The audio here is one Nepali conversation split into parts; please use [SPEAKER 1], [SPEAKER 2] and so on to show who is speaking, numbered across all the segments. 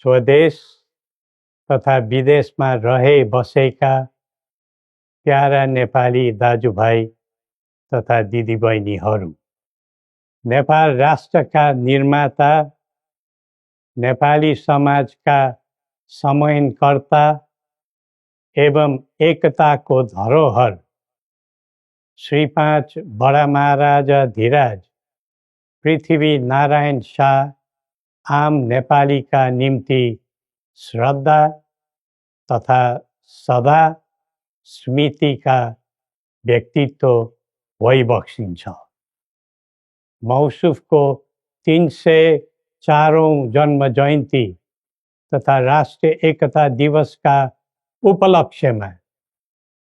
[SPEAKER 1] स्वदेश तथा विदेशमा रहे बसेका प्यारा नेपाली दाजुभाइ तथा दिदीबहिनीहरू, नेपाल राष्ट्रका निर्माता, नेपाली समाजका समन्वयकर्ता एवं एकताको धरोहर श्री 5 बडा महाराजा धीराज पृथ्वी नारायण शाह आम नेपालीका निम्ति श्रद्धा तथा सदा स्मृतिका व्यक्तित्व भइबक्सिन्छ। मौसुफको 304औं जन्म जयन्ती तथा राष्ट्रिय एकता दिवसका उपलक्ष्यमा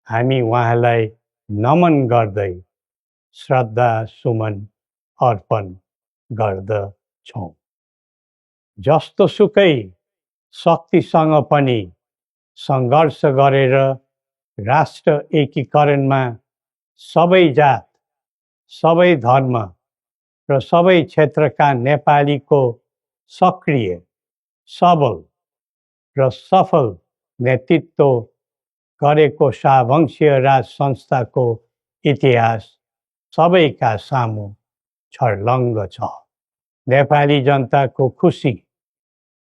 [SPEAKER 1] हामी उहाँलाई नमन गर्दै श्रद्धा सुमन अर्पण गर्दछौँ। जस्तोसुकै शक्तिसँग पनि सङ्घर्ष गरेर राष्ट्र एकीकरणमा सबै जात, सबै धर्म र सबै क्षेत्रका नेपालीको सक्रिय, सबल र सफल नेतृत्व गरेको शाहवंशीय राज संस्थाको इतिहास सबैका सामु छर्लङ्ग छ। नेपाली जनताको खुसी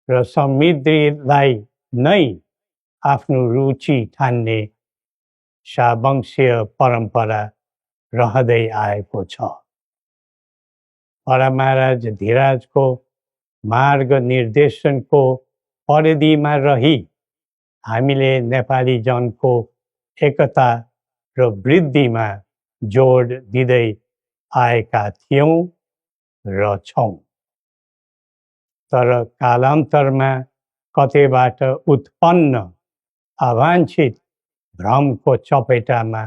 [SPEAKER 1] र समृद्धिलाई नै आफ्नो रुचि ठान्ने शाहवंशीय परम्परा रहँदै आएको छ। बडा महाराज धीराजको मार्ग निर्देशनको परिधिमा रही हामीले नेपाली जनको एकता र वृद्धिमा जोड दिँदै आएका थियौँ र छौँ। तर कालान्तरमा कतैबाट उत्पन्न अवाञ्छित भ्रमको चपेटामा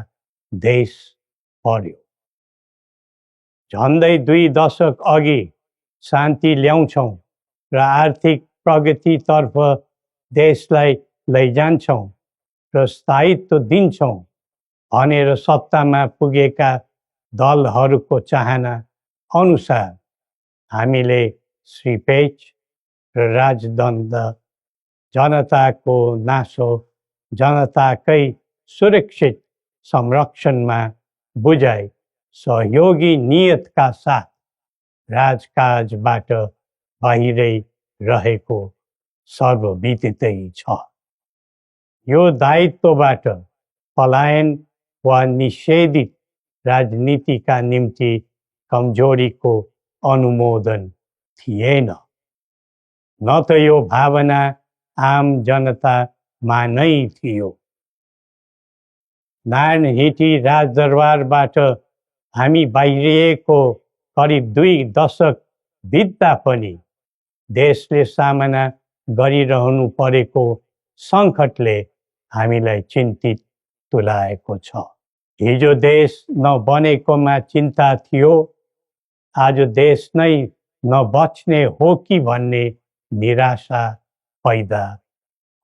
[SPEAKER 1] देश पर्यो। झन्डै 2 दशक अघि शान्ति ल्याउँछौँ र आर्थिक प्रगतितर्फ देशलाई लैजान्छौँ र स्थायित्व दिन्छौँ भनेर सत्तामा पुगेका दलहरूको चाहना अनुसार हामीले श्री पेच र राजदण्ड, जनताको नासो, जनताकै सुरक्षित संरक्षणमा बुझाइ सहयोगी नियतका साथ राजकाजबाट बाहिरै रहेको सर्वविदितै छ। यो दायित्वबाट पलायन वा निषेधित राजनीतिका निम्ति कमजोरीको अनुमोदन थिएन, न त यो भावना आम जनतामा नै थियो। नारायणहिटी राजदरबारबाट हामी बाहिरिएको करिब 2 दशक बित्दा पनि देशले सामना गरिरहनु परेको सङ्कटले हामीलाई चिन्तित तुल्याएको छ। हिजो देश नबनेकोमा चिन्ता थियो, आज देश नै नबच्ने हो कि भन्ने निराशा पैदा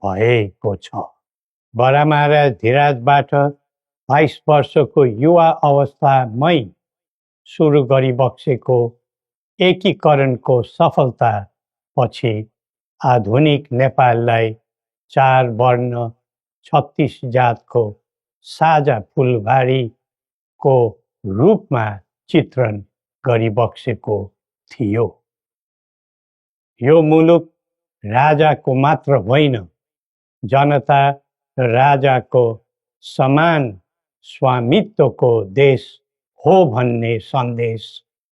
[SPEAKER 1] भएको छ। बडा महाराज धीराजबाट 22 वर्षको युवा अवस्थामै सुरु गरिबक्सेको एकीकरणको सफलता पछि आधुनिक नेपाललाई 4 वर्ण 36 जातको साझा फुलबारीको रूपमा चित्रण गरिबक्सेको थियो। यो मुलुक राजाको मात्र होइन, जनता र राजाको समान स्वामित्वको देश हो भन्ने सन्देश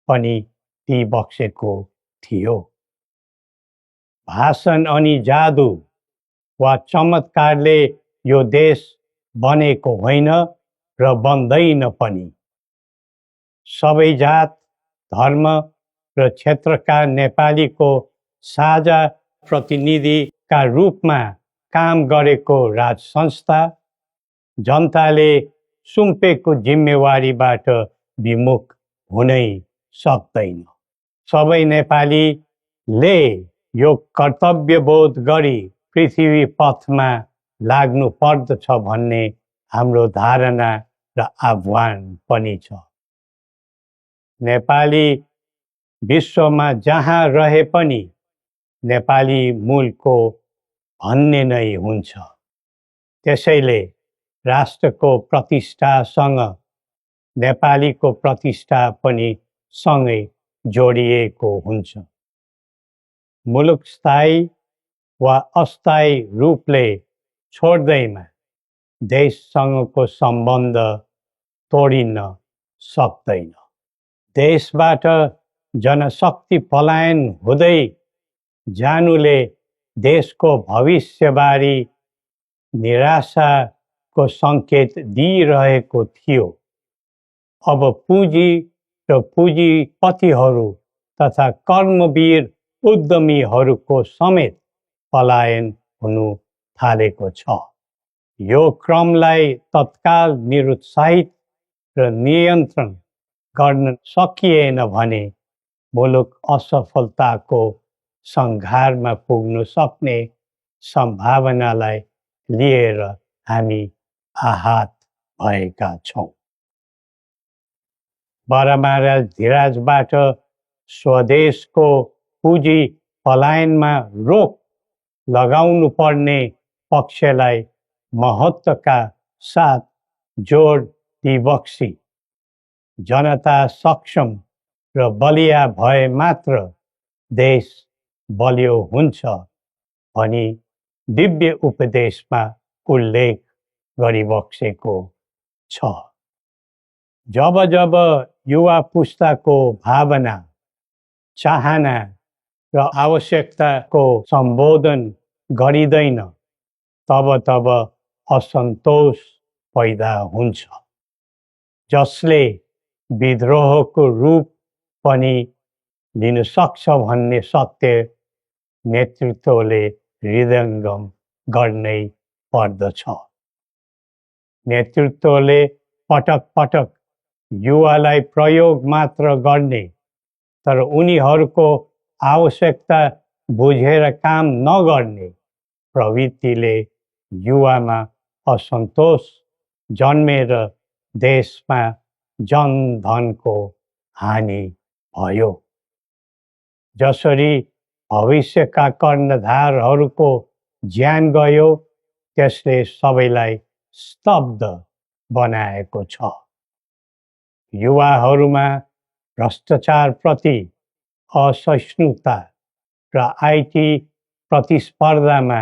[SPEAKER 1] पनि दिइबक्सेको थियो। भाषण अनि जादु वा चमत्कारले यो देश बनेको होइन र बन्दैन पनि। सबै जात, धर्म र क्षेत्रका नेपालीको साझा प्रतिनिधिका रूपमा काम गरेको राज संस्था जनताले सुम्पेको जिम्मेवारीबाट विमुख हुनै सक्दैन। सबै नेपालीले यो कर्तव्यबोध गरी पृथ्वी पथमा लाग्नु पर्दछ भन्ने हाम्रो धारणा र आह्वान पनि छ। नेपाली विश्वमा जहाँ रहे पनि नेपाली मूलको भन्ने नै हुन्छ। त्यसैले राष्ट्रको प्रतिष्ठासँग नेपालीको प्रतिष्ठा पनि सँगै जोडिएको हुन्छ। मुलुक स्थायी वा अस्थायी रूपले छोड्दैमा देशसँगको सम्बन्ध तोडिन सक्दैन। देशबाट जनशक्ति पलायन हुँदै जानुले देशको भविष्यबारे निराशाको सङ्केत दिइरहेको थियो। अब पुँजी र पुँजीपतिहरू तथा कर्मवीर उद्यमीहरूको समेत पलायन हुनु थालेको छ। यो क्रमलाई तत्काल निरुत्साहित र नियन्त्रण गर्न सकिएन भने मुलुक असफलताको सङ्घारमा पुग्न सक्ने सम्भावनालाई लिएर हामी आहत भएका छौँ। बरामारा धिराजबाट स्वदेशको पुँजी पलायनमा रोक लगाउनु पर्ने पक्षलाई महत्त्वका साथ जोड दिबक्सी जनता सक्षम र बलिया भए मात्र देश बलियो हुन्छ भनी दिव्य उपदेशमा उल्लेख गरिबक्सेको छ। जब जब युवा पुस्ताको भावना, चाहना र आवश्यकताको सम्बोधन गरिँदैन तब तब असन्तोष पैदा हुन्छ, जसले विद्रोहको रूप पनि लिन सक्छ भन्ने सत्य नेतृत्वले हृदयङ्गम गर्नै पर्दछ। नेतृत्वले पटक पटक युवालाई प्रयोग मात्र गर्ने तर उनीहरूको आवश्यकता बुझेर काम नगर्ने प्रवृत्तिले युवामा असन्तोष जन्मेर देशमा जनधनको हानि भयो। जसरी भविष्यका कर्णधारहरूको ज्यान गयो त्यसले सबैलाई स्तब्ध बनाएको छ। युवाहरूमा भ्रष्टाचारप्रति असहिष्णुता र आइटी प्रतिस्पर्धामा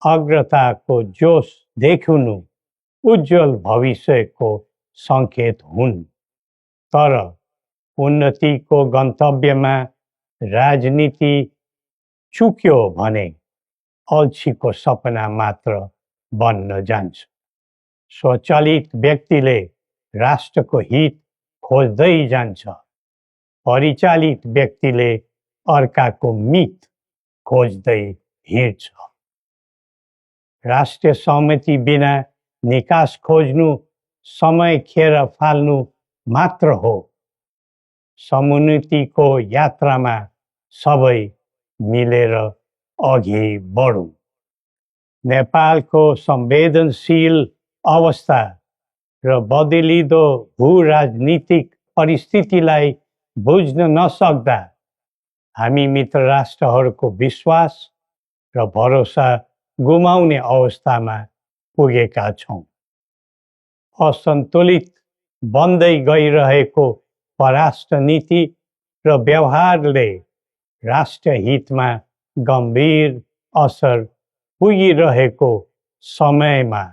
[SPEAKER 1] अग्रताको जोश देखिनु उज्जवल भविष्यको सङ्केत हुन्। तर उन्नतिको गन्तव्यमा राजनीति चुक्यो भने अल्छीको सपना मात्र बन्न जान्छ। स्वचालित व्यक्तिले राष्ट्रको हित खोज्दै जान्छ, परिचालित व्यक्तिले अर्काको मित खोज्दै हिँड्छ। राष्ट्रिय सहमति बिना निकास खोज्नु समय खेर फाल्नु मात्र हो। समुन्नतिको यात्रामा सबै मिलेर अघि बढौँ। नेपालको संवेदनशील अवस्था र बदलिदो भू-राजनीतिक परिस्थितिलाई बुझ्न नसक्दा हामी मित्र राष्ट्रहरूको विश्वास र भरोसा गुमाउने अवस्थामा पुगेका छौँ। असन्तुलित बन्दै गइरहेको परराष्ट्र नीति र व्यवहारले राष्ट्रिय हितमा गम्भीर असर पुगिरहेको समयमा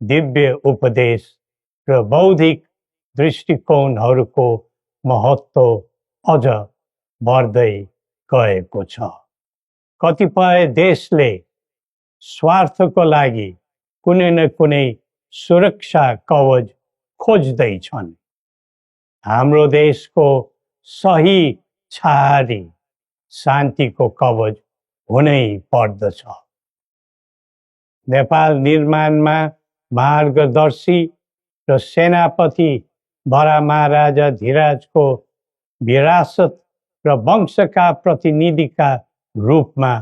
[SPEAKER 1] दिव्य उपदेश र बौद्धिक दृष्टिकोणहरूको महत्त्व अझ बढ्दै गएको छ। कतिपय देशले स्वार्थको लागि कुनै न कुनै सुरक्षा कवच खोज्दैछन्। हाम्रो देशको सही छहारी शान्तिको कवच हुनै पर्दछ। नेपाल निर्माणमा मार्गदर्शी र सेनापति बरामाराजा धिराजको विरासत र वंशका प्रतिनिधिका रूपमा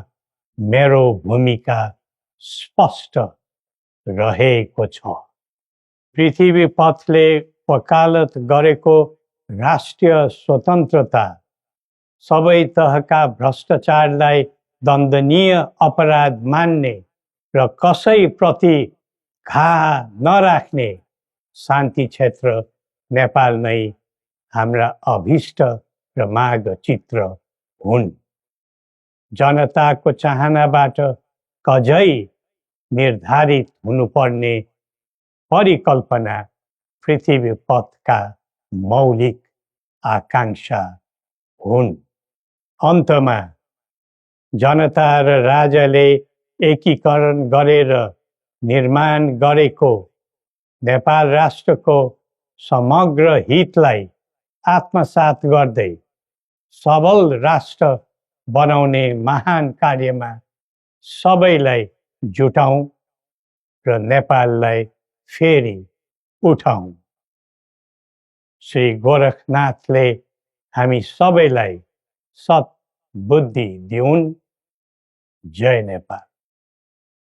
[SPEAKER 1] मेरो भूमिका स्पष्ट रहेको छ। पृथ्वी पथले वकालत गरेको राष्ट्रिय स्वतन्त्रता सबै तहका भ्रष्टाचारलाई दण्डनीय अपराध मान्ने र कसैप्रति घाहा नराख्ने शान्ति क्षेत्र नेपाल नै हाम्रा अभिष्ट र मागचित्र हुन्। जनताको चाहनाबाट कझै निर्धारित हुनुपर्ने परिकल्पना पृथ्वी पथका मौलिक आकांक्षा हुन्। अन्तमा जनता र राजाले एकीकरण गरेर निर्माण गरेको नेपाल राष्ट्रको समग्र हितलाई आत्मसात गर्दै सबल राष्ट्र बनाउने महान कार्यमा सबैलाई जुटौँ र नेपाललाई फेरि उठाउँ। श्री गोरखनाथले हामी सबैलाई सत् बुद्धि दिउन्। जय नेपाल।